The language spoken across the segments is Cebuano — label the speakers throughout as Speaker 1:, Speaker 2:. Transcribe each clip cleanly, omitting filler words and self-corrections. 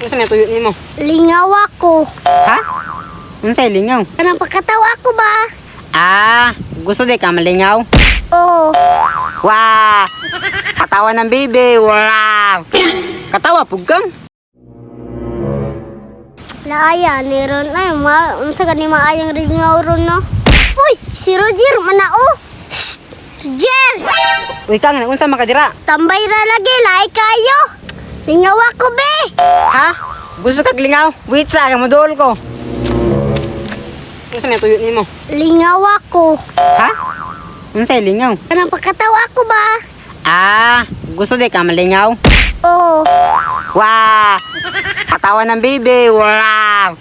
Speaker 1: Unsa may tuyo nimo?
Speaker 2: Lingaw ako.
Speaker 1: Ha? Unsay lingaw?
Speaker 2: Kanang pagkatawa ako ba?
Speaker 1: Ah, gusto di ka malingaw?
Speaker 2: Oo.
Speaker 1: Wah! Katawa ng bibi. Wow! Katawa pug kang.
Speaker 2: Laaya ni ron ay ma unsa gani maayong lingaw ron, no? Uy, si Roger manao. Shh! Roger!
Speaker 1: Uy kang, unsa man ka dira?
Speaker 2: Tambay ra lagi lahi kayo. Lingaw ako be.
Speaker 1: Ha? Gusto kag lingaw? Wait sa kay moduol ko. Unsa may tuyo nimo?
Speaker 2: Lingaw ako.
Speaker 1: Ha? Unsay lingaw?
Speaker 2: Kanang pagkatawa ako ba?
Speaker 1: Ah, gusto di ka malingaw?
Speaker 2: Oo.
Speaker 1: Wah! Katawa ng bibi. Wow!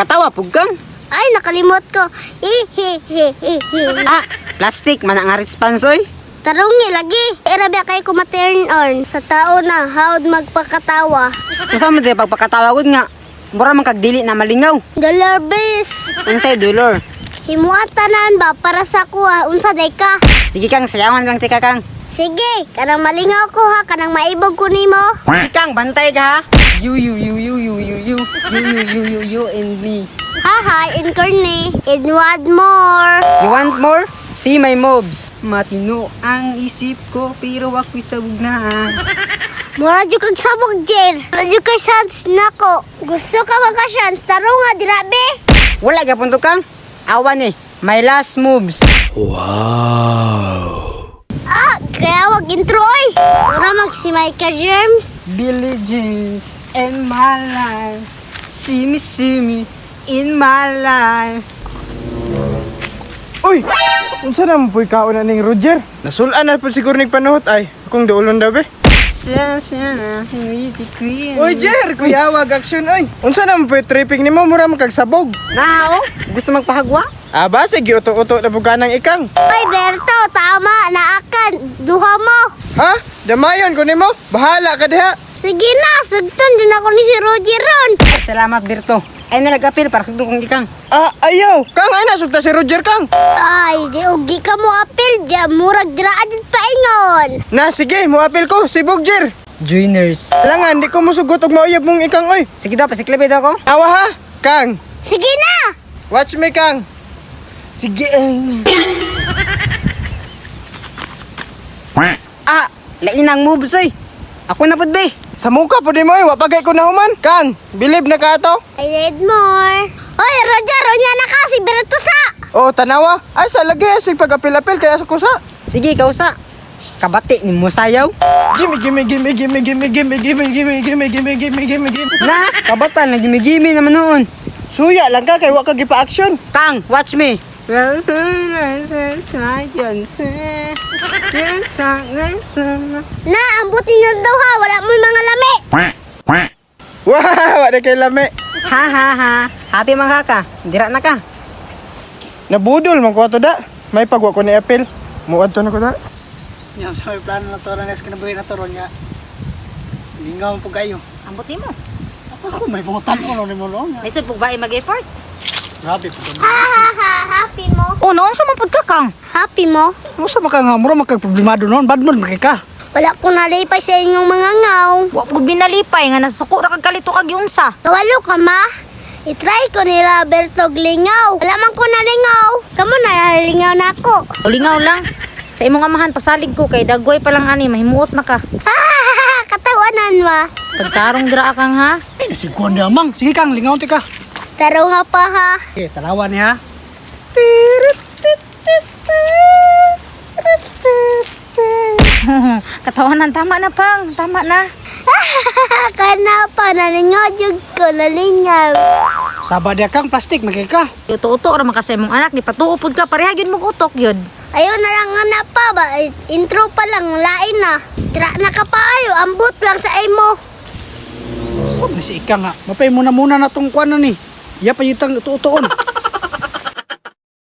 Speaker 1: Katawa pug kang.
Speaker 2: Ay, nakalimot ko. Hihihihihi.
Speaker 1: Ah, plastic man ang response oy.
Speaker 2: Tarungi lagi. Irabi kay ko ma-turn on sa tao na how'd magpakatawa.
Speaker 1: Unsa man di pagpakatawa gud nga? Mura man kag dili na malingaw.
Speaker 2: Dollar bills.
Speaker 1: Unsay dolor?
Speaker 2: Himuan tanan ba para sa kuha unsa day ka?
Speaker 1: Sige kang, sayawan lang tika kang.
Speaker 2: Sige, kanang malingaw ko ha, kanang maibog ko nimo.
Speaker 1: Sige kang, bantay ka ha. You, you, you, you, you, you, you, you, you, you, you, you, and me.
Speaker 2: Haha, in corny. And what more?
Speaker 1: You want more? See my moves. Matino ang isip ko, pero ako'y sabog na.
Speaker 2: Mura jud kag sabog, Jer. Mura jud kay chance nako. Gusto ka magka chance, taro nga dira be.
Speaker 1: Wala ka punto kang. Awan eh. My last moves.
Speaker 2: Ah, kaya wag intro oy. Mura mag si Michael Germs.
Speaker 1: Billie Jeans in my life. See me in my life.
Speaker 3: Uy! Unsa na mo po'y kaon na ning Roger? Nasulan na po siguro ning panuhot ay. Akong duolon daw be.
Speaker 1: Sana, sana, with the queen.
Speaker 3: Uy Jer, kuya wag action oy. Unsa na mo po'y tripping nimo mura man kag sabog?
Speaker 1: Na, oh. Gusto magpahagwa?
Speaker 3: Aba sige uto-uto na pud ka ng ikang.
Speaker 2: Ay, Berto, tama, naakan. Duha mo.
Speaker 3: Ha? Damayon ko nimo. Bahala ka diha.
Speaker 2: Sige na, sugton din ako ni si Roger ron.
Speaker 1: Ay, salamat, Berto. Ay, nalagapil para sugtong kong ikang.
Speaker 3: Ah, ayaw. Kang ay nasugta si Roger kang.
Speaker 2: Ay, di ugi ka mo apil, di murag dira adit paingon.
Speaker 3: Na sige, moapil ko sibog Jer.
Speaker 1: Joiners.
Speaker 3: Langan di ko mosugot og mauyab mong ikang oy.
Speaker 1: Sige daw, pasiklabi daw ko.
Speaker 3: Awa ha? Kang,
Speaker 2: Sige na.
Speaker 3: watch me kang. Sige ay.
Speaker 1: Ah, lain ang moves, oy. Ako na pud be.
Speaker 3: Sa muka po di mo oy, wa pagay ko nahuman. Kang, bilib na ka ato.
Speaker 2: I need more. Oy, Roger, unya na ka si Berto sa.
Speaker 3: Oh, tanawa. Ay sa lagi sig pag-apil-apil kaya sa kusa.
Speaker 1: Sige, ikaw sa. Kabati ni mo sayaw.
Speaker 3: Gimme, gimme, gimme, gimme, gimme, gimme, gimme, gimme, gimme, gimme, gimme, gimme, gimme.
Speaker 1: Na, kabatan, nagimigimi naman noon.
Speaker 3: Suya lang ka kay wa ka gipa-action.
Speaker 1: Kang, watch me.
Speaker 2: Na, ambot ninyo daw ha, wala mo mga lami.
Speaker 3: Wah, wa na kay lami.
Speaker 1: Ha ha ha. Happy man ka. Dira na ka.
Speaker 3: Nabudol man ko ato da. May pagwa ko ni apil. Muadto na ko da.
Speaker 4: Yung sa may plano na to, next kinabuhi na to, ron nga. Lingaw po kayo.
Speaker 5: Ambot nimo.
Speaker 4: Ako, may bungutan ko no ni mo noon.
Speaker 5: Lisod pug ba mag-effort?
Speaker 4: Grabe po.
Speaker 2: Ha ha ha, happy mo.
Speaker 5: Oh, noon sa man pud ka kang.
Speaker 2: Happy mo.
Speaker 4: Musa maka nga, mura makagproblemado noon. Bad man, makika.
Speaker 2: Wala ko nalipay sa inyong mga ngaw.
Speaker 5: Wa pud binalipay nga nasuko ra kag kalito kag giunsa.
Speaker 2: Kawalo ka ma. I-try ko ni Roberto Glingaw. Wala man ko nalingaw. Kamu nalingaw na ako.
Speaker 5: Ulingaw lang. Sa imong amahan pasalig ko kay dagway pa lang ani mahimuot na ka.
Speaker 2: Ha ha ha ha, katawanan ma.
Speaker 5: Pagtarong dira kang ha.
Speaker 4: Ay, nasigkuhan niya, mang. Sige kang, lingaw ti ka.
Speaker 2: Taro nga pa ha.
Speaker 4: Okay, tanawa niya.
Speaker 5: Katawanan tama na pang, tama na.
Speaker 2: Kana pa, nalingaw jud ko, nalingaw.
Speaker 4: Saba diya kang, plastic, makika.
Speaker 5: Uto-uto ra man ka sa imong anak ni patuo pud ka pareha gyud mong utok yun.
Speaker 2: Ayun na lang nga na pa ba? Intro pa lang, lain na. Tira na ka pa ayo, ambot lang sa imo.
Speaker 4: Saan na si Ika nga? Mapay muna muna na tong kuwan na ni. Iya pa yutang uto-utoon.